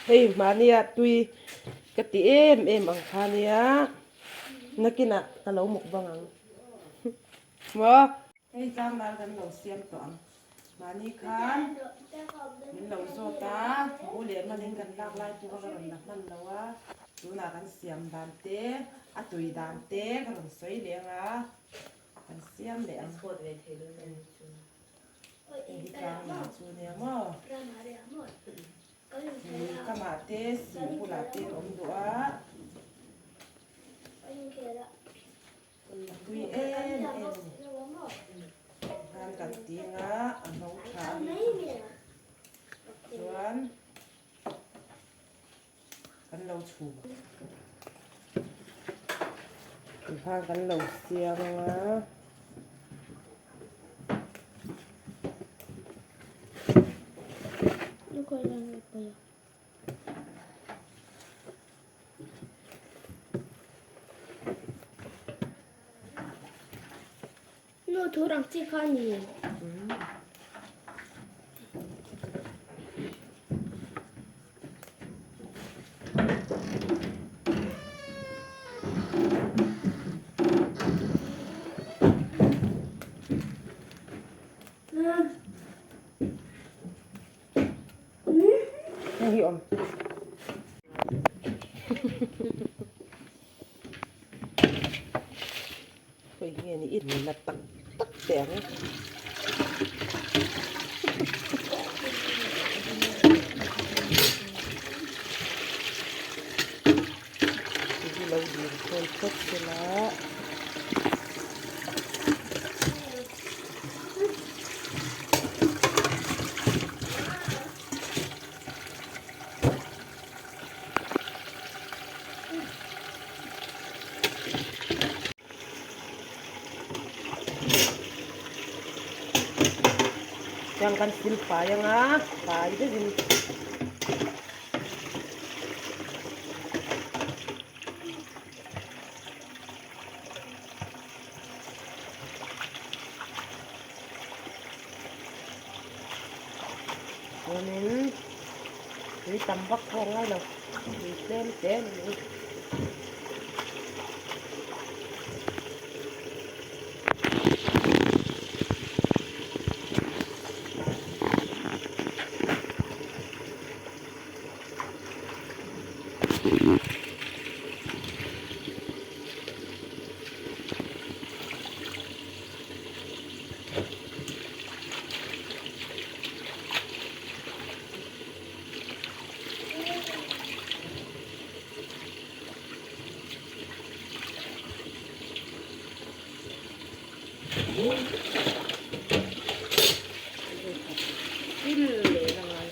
Hei mahnia tui ka ti em em ang kha nia nakinah ka lo mukbang ang maw. Hei tlangnal kan lo siam tawh ang. Mahni khan min lo zawt a, bu leh manin kan lak lai pawh ka rawn la hman lo a, tunah kan siam dan te, a tui dan te ka rawn sawi leh ang a, kan siam leh ang. Hei hi tlangnal chu nia maw? Lui kamah te, sih bulah te an awm duh a. A tui em em a ni. Khan kan ting a, a no tha a ni. Chuan kan lo chhum a. Tikhan kan lo siam ang a. Nu thur ang chi kha a ni. Hei hi awm. Hei nge ni i na tak tak teh ang. Hei hi lo dil khawl phawt sela. Chuan kan sil fai anga fai deuhin Chuanin tui tam vak pawh a ngai lo tui tlem te a ni mai. Thil leh a ngai.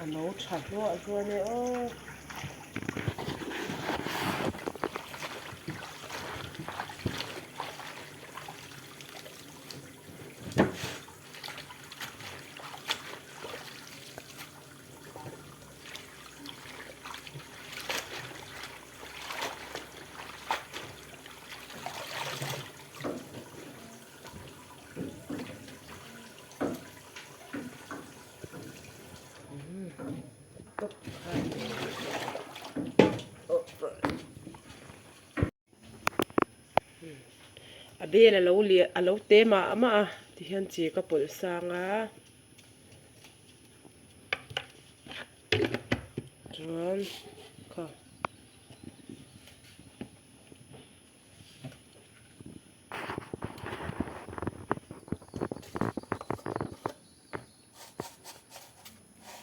A no tha hluah hluah nia aw. A bel a lo liah a lo te mah mah a tihian chi ka pawlh sang a chuan kha.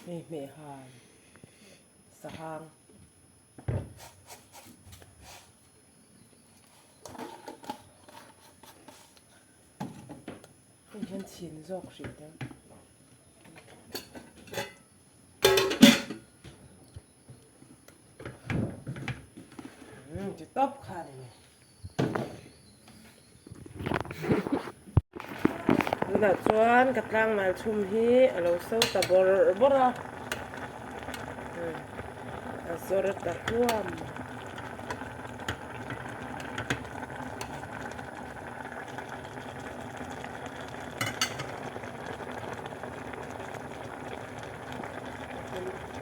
Hei hmehhan sahang. Hei hian chhin zawk hrih teh ang. Ti tawp kha a ni mai. Tunah chuan ka tlangnal chhum hi a lo so ta bawrh bawrh a, a zawr ta hluam.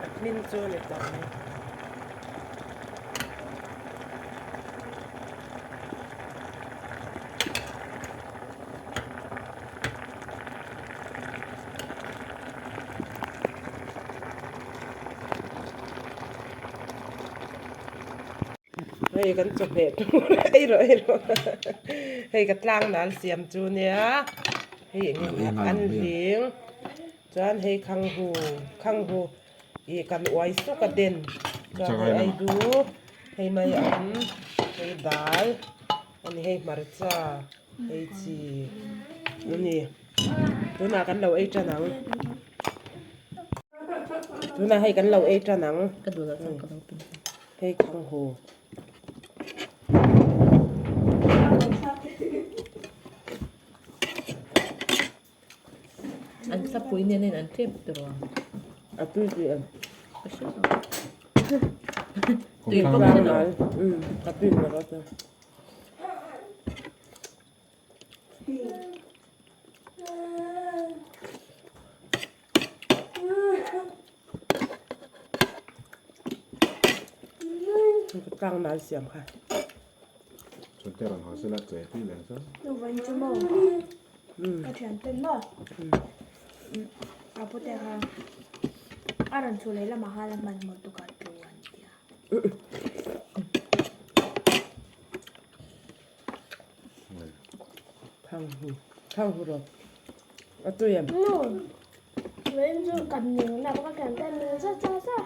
A hmin chu a ni tawh mai. Hei kan chawhmeh tur ei rawh ei rawh hei ka tlang nal siam chu nia hei eng nge an hling chuan hei khanghu khanghu Ih kan uai suk a den chuan hei ei du hei mai ang hei dal ani hei hmarcha hei chi ani tunah kan lo ei tan ang tunah hei kan lo ei tan ang hei khang hu. An hlapui nen a in an tep tawh ang. A tui tui em? Ka hre lo. Tui pawh ka hre lo. Umm a tui ngawt a chuan. Tlang nal siam kha. Ka thian ten maw a pu te kha a rawn chhuh leh lamah khan a hmanhmawh tuk a tlu an ti a. Thang hu thang hu rawh a tui em? Nu vawiin chu kan ning na ka thian ten min sa sa sa.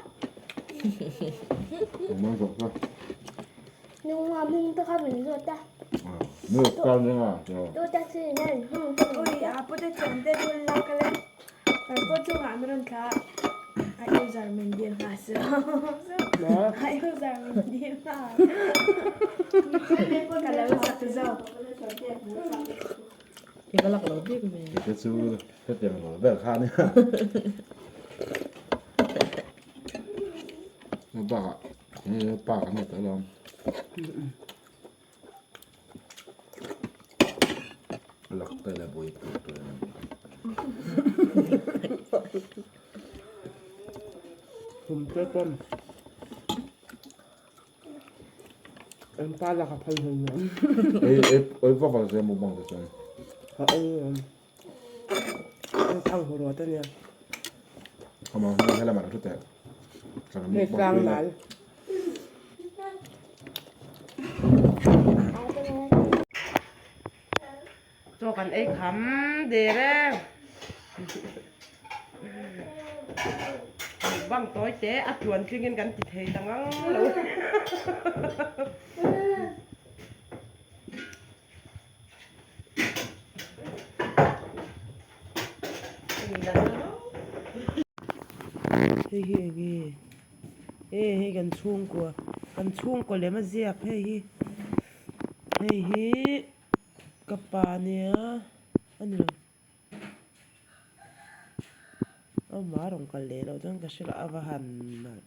I va lak lo bik mai. Hum te pawn an pa laka phal hlei nen. A ei em. An thang hu ruat ania. Hei tlang nal. Chaw kan ei kham der e. Bang tawi te a tluan tlingin kan ti thei ta ngang lo. Hei hi eng nge? E hei kan chhungkua kan chhungkaw lem a ziak hei hi hei hi ka pa nia a ni lo amah a rawn kal leh loh chuan ka hre loh a va han nalh.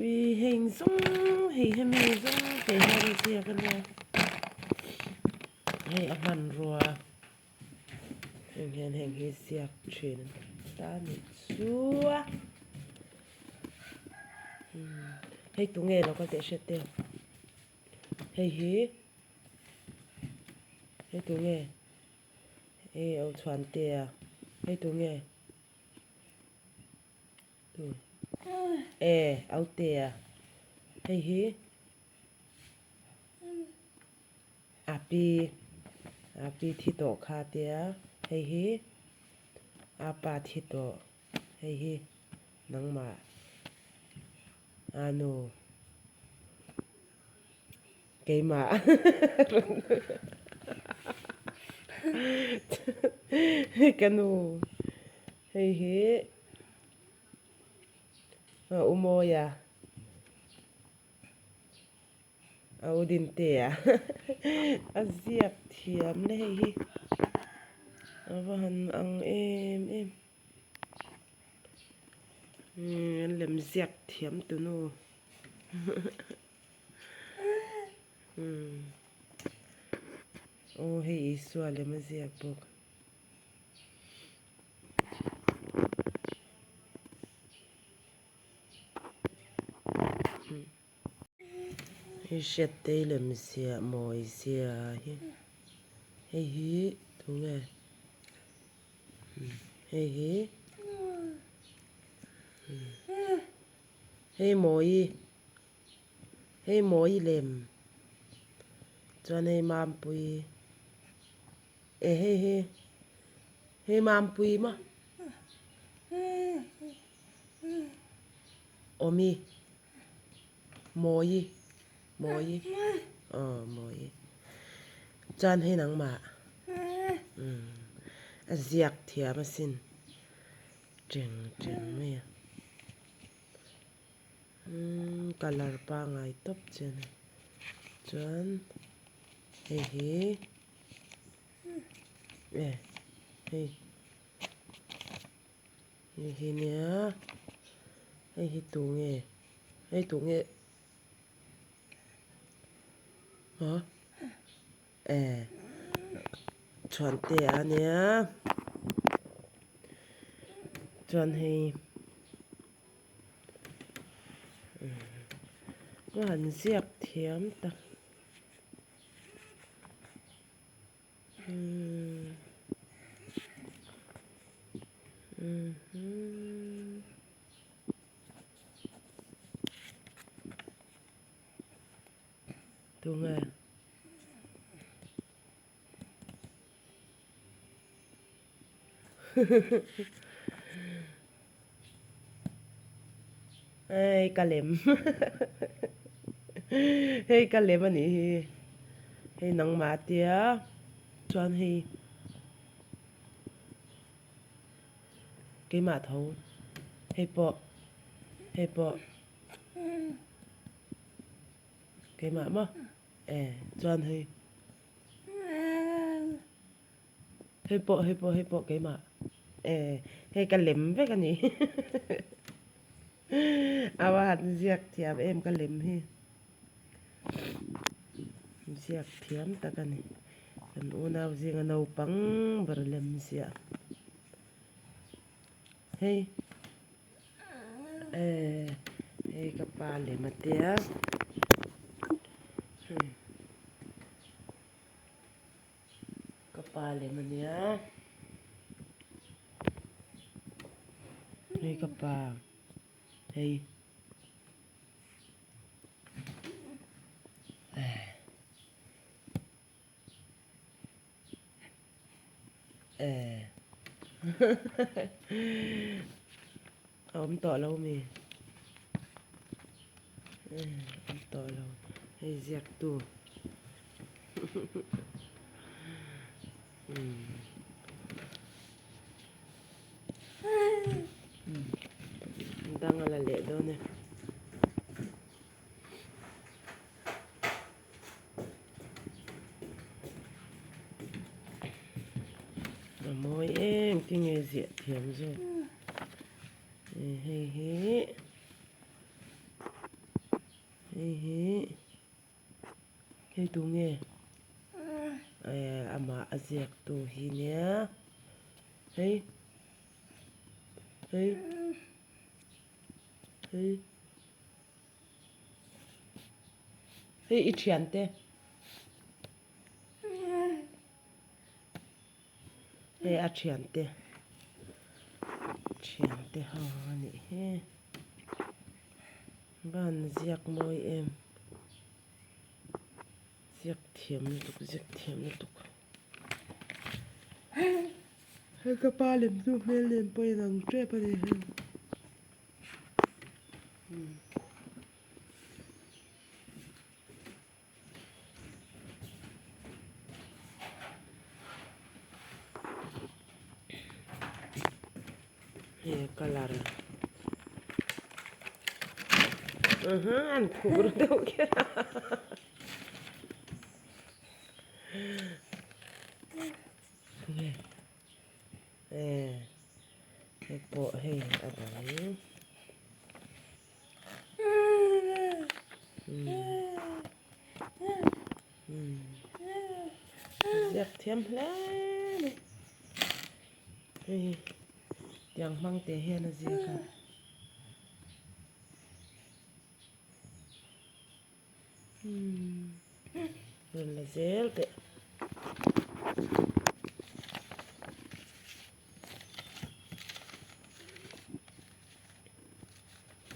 Ui heng zawng hei hemi zawng te hian a ziak a nia hei a hmanrua heng hian heng hi ziak thin ta a nih chu a hei tunge lo kal teh hriat te hei hi hei tunge hei au chhuan te a hei tunge. E autea hei hi a pi a pi thi tawh kha tia hei hi a pa thi tawh hei hi nangmah a nu keimah ka nu. Hei hi a u mawi a. A u Dintea a ziak thiam le hei hi a va han ang em em umm an lem ziak thiam tunu umm aw hei Isua lem a ziak bawk. Hei hriattei lem ziah mawi zia hi hei hi tunge hei hi hei mawi hei mawi lem chuan hei mampui e hei hi hei mampui maw. Awmi Mawi Mawi aw Mawi chuan hei nangmah umm a ziak thiam asin teng teng mai a umm colour pangai tawp che a ni chuan hei hi e hei. Hei hi nia hei hi tu nge hei tu nge huh e chhuante a nia chuan hei a han ziak thiam tak. Tunge hei ka lem hei ka lem a nih hi hei nangmah tia chuan hei keimah tho hei pawh hei pawh keimah maw e chuan hei. Hei pawh hei pawh hei pawh keimah eh hei ka lem vek a ni a va han ziak thiam em ka lem hi ziak thiam tak a ni kan unau zinga naupang ber lem ziah hei eh hei ka pa lem a tia. Ka pa lem a nia hei ka pa hei eh a awm tawh lo mi eh a awm tawh lo hei ziak tu. Dang a la leh dawn e. A mawi em tinge ziah thiam zawk. Hei hi hei hi. Hei tu nge? Eh amah a ziak tu hi nia. Hei. Hei. Hei. Hei i thiante. Hei a thiante. Thiante ho a nih hi. Van ziak mawi em. Ziak thiam lutuk ziak thiam lutuk. Hei ka pa lem chu hmel nen pawh a inang tep a ni hei. He colour an khuh ru deuh kher a. Nge eh hei pawh hei a dang ziak thiam hle mai hei tiang hmang te hian a ziak a. Rawn la zel teh.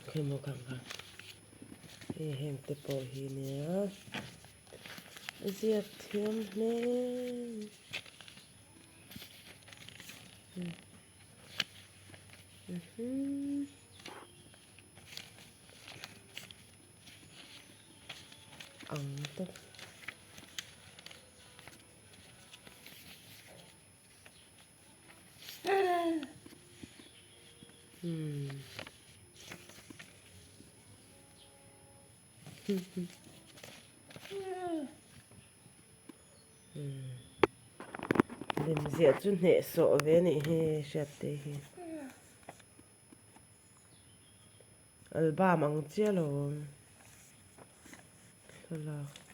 Khawimawh kang kha hei heng te pawh hi nia a ziak thiam hle. Ang tawp. Hmm. Lem ziah chu hnehsawh ve a nih hi hriat te hi. Album ang chiah lo awm thlalak.